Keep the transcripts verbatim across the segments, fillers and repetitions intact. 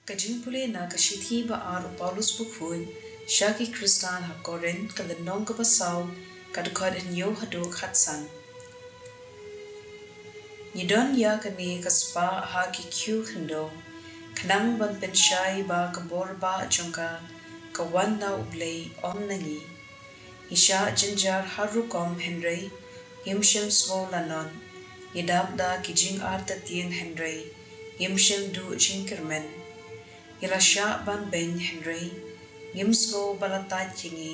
Ka jingpule na ka shithi ba ar u Paulus bakhuid sha ki Khristan ha Korinth, ka lynnong kaba saw, ka dkhot hynñiew haduh khatsan. Ngi don ïa kane ka spah ha ki khiew khyndew, khnang ban pynshai ba ka bor bah jong ka, ka wan na U Blei, ym na ngi. Ngi shah jynjar har rukom hynrei ngim shym sngew lanon. Ngi dap da ki jingartatien hynrei ngim shym duh jingkyrmen. Ngi la shah ban beiñ hynrei ngim sngew ba la tait ïa ngi.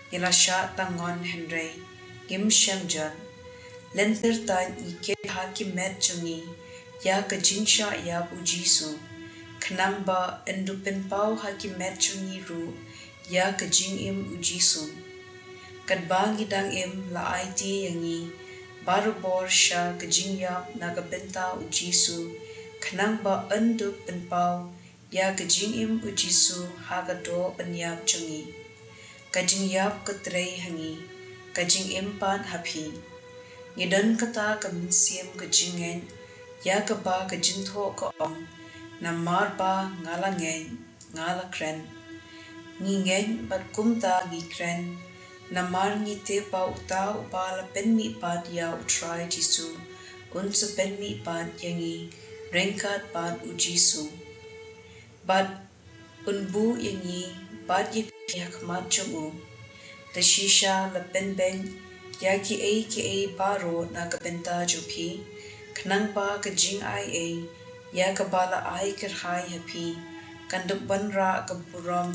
Ngi la shah tang ngon hynrei ngim shym jot. Lynter tait ngi kit ha ki met jong ngi ïa ka jingshah ïap U Jisu, khnang ba yn dup pynpaw ha ki met jong ngi ruh ïa ka jingim U Jisu. Katba ngi dang im la aiti ïa ngi barabor sha ka jingïap na ka bynta U Jisu, khnang ba yn dup pynpaw ïa ka jingim U Jisu ha ka doh ban ïap jong ngi. Ka jingïap ka trei ha ngi, ka jingim pat ha phi. Ngi don kata ka mynsiem ka jingngeit, ïa kaba ka jingthoh ka ong, namar ba nga la ngeit, nga la kren. Ngi ngeit bad kumta ngi kren, namar ngi tip ba uta uba la pynmihpat ïa U Trai Jisu, un sa pynmihpat ïa ngi ryngkat bad U Jisu. Bad un buh ïa ngi bad ïa phi ha khmat jong u. Te shisha la pynbeiñ ïa kiei kiei baroh na ka bynta jong phi, khnang ba ka jingai ei ïa kaba la ai kyrhai ha phi kan dup ban rah ka burom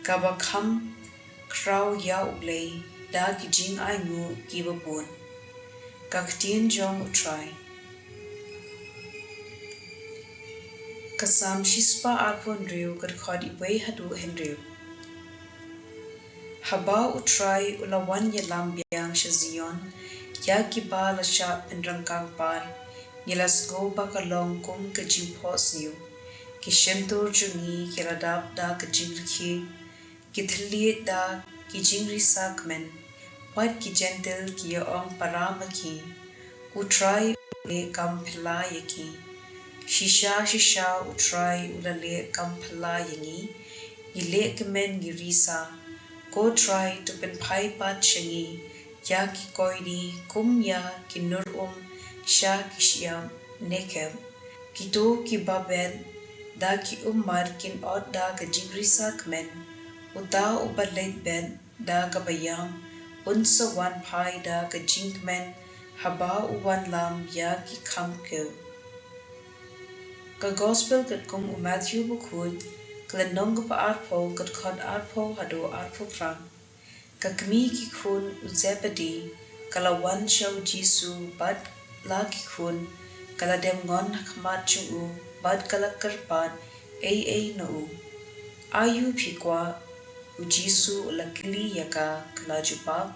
kaba kham khraw ïa U Blei da ki jingainguh kiba bun. Ka ktien jong U Trai. Ka Salm shispah arphew hynriew, ka dkhot iwei haduh hynriew. Haba U Trai u la wan ïalam biang sha Zion, ïa kiba la shah pynryngkang pat, ngi la sngew ba ka long kum ka jingphohsniew. Ki shyntur jong ngi ki la dap da ka jingrkhie, ki thylliej da ki jingrisa kmen, wat ki Jentil ki ïa ong para ma ki. U Trai u leh kam phylla ïa ki. Shisha shisha U Trai u la leh kam phylla ïa ngi. Ngi leh kmen ngi risa. Ko Trai to pynphai pat sha ngi ïa ki koidi kum ïa ki nur um sha ki shyiap Negeb. Kito kiba bet da ki ummat kin ot da ka jingrisa kmen. Uta uba leit bet da kaba ïam un sa wan phai da ka jingkmen haba u wanlam ïa ki kham kiew. Ka Gospel katkum u Mathew bakhuid, ka lynnong kaba arphew, ka dkhot arphew haduh arphew phra. Ka kmie ki khun u Zebedi ka la wan sha U Jisu bad la ki khun, ka la dem ngon ha khmat jong u bad ka la kyrpad ei ei na u. Aïu phi kwah? U Jisu u la kylli ïa ka, ka la jubab,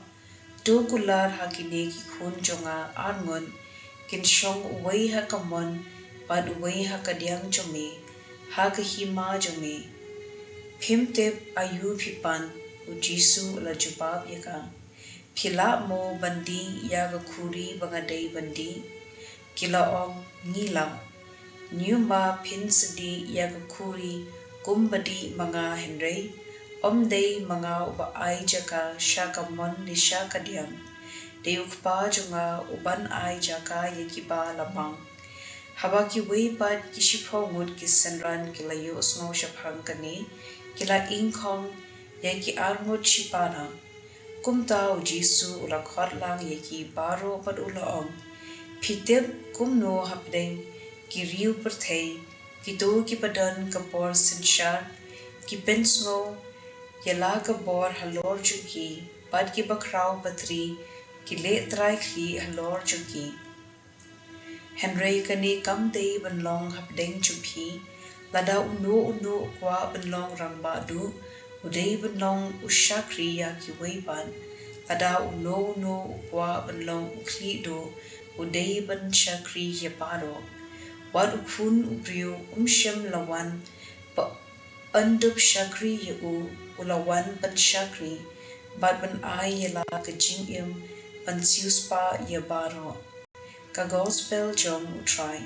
to kular ha kine ki khun jong nga arngut, kin shong uwei ha ka mon bad uwei ha ka diang jong me ha ka hima jong me. Phim tip aïu phi pan? U Jisu u la jubab ïa ka, phi lah mo ban dih ïa ka khuri ba nga dei ban dih? Ki la ong, ngi lah. Ñiuma phin sa dih ïa ka khuri kumba dih ma nga hynrei ym dei ma nga uba ai jaka sha ka mon ne sha ka diang. Dei U Kpa jong nga uban ai jaka ïa kiba la bang. Haba kiwei pat ki shiphew ngut ki synran ki la ïohsngew shaphang kane, ki la ingkhong ïa ki arngut shipara. Kumta U Jisu u la khot lang ïa ki baroh bad u la ong, phi tip kumno hapdeng ki riew pyrthei kito kiba don ka bor synshar ki pynsngew ïa la ka bor halor jong ki, bad kiba khraw batri ki leh trai khlieh halor jong ki. Hynrei kane kam dei ban long hapdeng jong phi. Lada uno uno u kwah ban long rangbah duh, u dei ban long u shakri ïa kiwei pat. Lada uno uno u kwah ban long u khlieh duh, u dei ban shakri ïa baroh. Wat U Khun u briew um shym la wan ba yn dup shakri ïa u, u la wan ban shakri bad ban ai ïa la ka jingim ban siewspah ïa baroh. Ka Gospel jong U Trai.